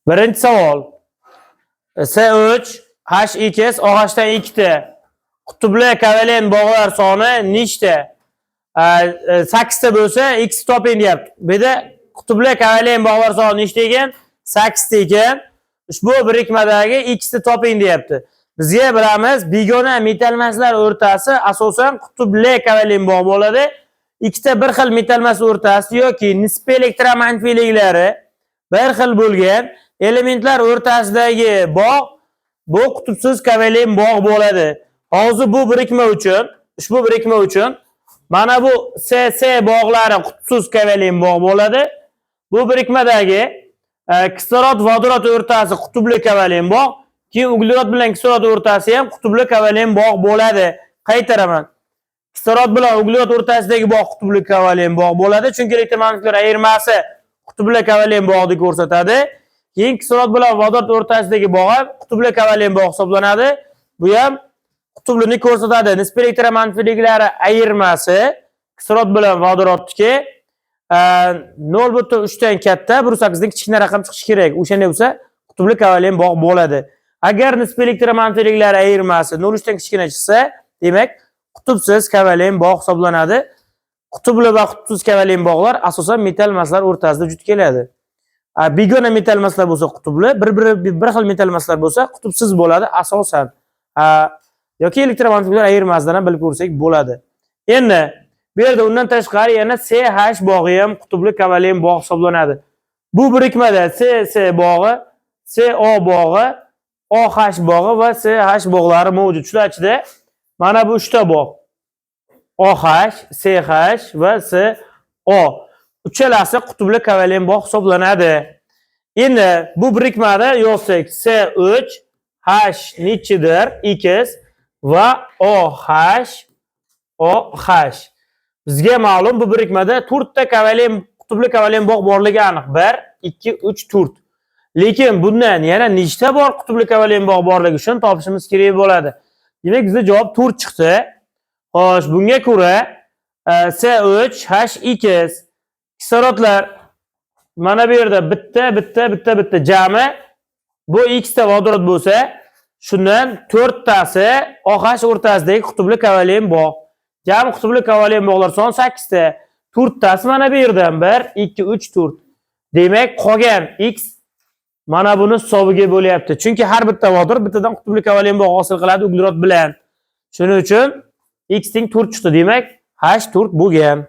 Birinchi savol. S3 H2 OHdan ikkita. Qutbli kovalent bog'lar soni nechta? 8 ta bo'lsa, x toping deyapti. Bu yerda qutbli kovalent bog'lar soni nechta ekan? 8 ta ekan. Ushbu birikmadagi x ni toping deyapti. Bizga bilamiz, begona metalmaslar o'rtasi asosan qutbli kovalent bog' bo'ladi. Ikkita bir xil metalmas o'rtasi yoki nisbiy elektromanfiyliklari bir xil bo'lgan elementlar o'rtasidagi bog' bu qutbsiz kovalent bog' bo'ladi. Hozir bu birikma uchun, ushbu birikma uchun mana bu CC bog'lari qutbsiz kovalent bog' bo'ladi. Bu birikmadagi kislorod vodorod o'rtasi qutbli kovalent bog', keyin uglerod bilan kislorod o'rtasi ham qutbli kovalent bog' bo'ladi. Qaytaraman. Kislorod bilan uglerod o'rtasidagi bog' qutbli kovalent bog' bo'ladi, chunki elektromagnitlar ayirmasi qutbli kovalent bog'ni ko'rsatadi. Keyin kislorod bilan vodorod o'rtasidagi bog' ham qutbli kovalent bog' hisoblanadi. Bu ham qutblini ko'rsatadi. Nisbiy elektromanfiyliklari ayirmasi kislorod bilan vodorodniki 0.3 dan katta, 1.8 dan kichkina raqam chiqishi kerak. O'shanda bo'lsa qutbli kovalent bog' bo'ladi. Agar nisbiy elektromanfiyliklari ayirmasi 0.3 dan kichkina chiqsa, demak, qutbsiz kovalent bog' hisoblanadi. Qutbli va qutbsiz kovalent bog'lar asosan metall maslar o'rtasida vujudga keladi. Begona metall maslar bo'lsa qutbli, bir-biri bir xil metall maslar bo'lsa qutbsiz bo'ladi asosan. Yoki elektromanfiyliklar ayirmasidan ham bilib ko'rsak bo'ladi. Endi bu yerda undan tashqari yana CH bog'i ham qutbli kovalent bog' hisoblanadi. Bu birikmada CC bog'i, CO bog'i, OH bog'i va CH bog'lari mavjud. Shular ichida mana bu uchta bog': OH, CH va CO. Uchalasi qutbli kovalent bog' hisoblanadi. Endi bu birikmada yozsak, S3 H nechidir X va OH OH. Bizga ma'lum, bu birikmada 4 ta qutbli kovalent bog' borligi aniq. 1, 2, 3, 4. Lekin bundan yana nechta bor qutbli kovalent bog' borligi uchun topishimiz kerak bo'ladi. Demak, bizda javob 4 chiqdi. Xo'sh, bunga ko'ra S3 H2 kislorodlar mana bu yerda bitta, bitta, bitta, bitta, jami bu x ta vodorod bo'lsa, shundan 4 tasi OH o'rtasidagi qutbli kovalent bog'. Jami qutbli kovalent bog'lar soni 8 ta. 4 tasi mana bu yerdan: 1, 2, 3, 4. Demak, qolgan x mana buni hisobiga bo'lyapti. Chunki har bitta vodorod bittadan qutbli kovalent bog' hosil qiladi uglerod bilan. Shuning uchun x teng 4 chiqdi. Demak, H 4 bo'lgan.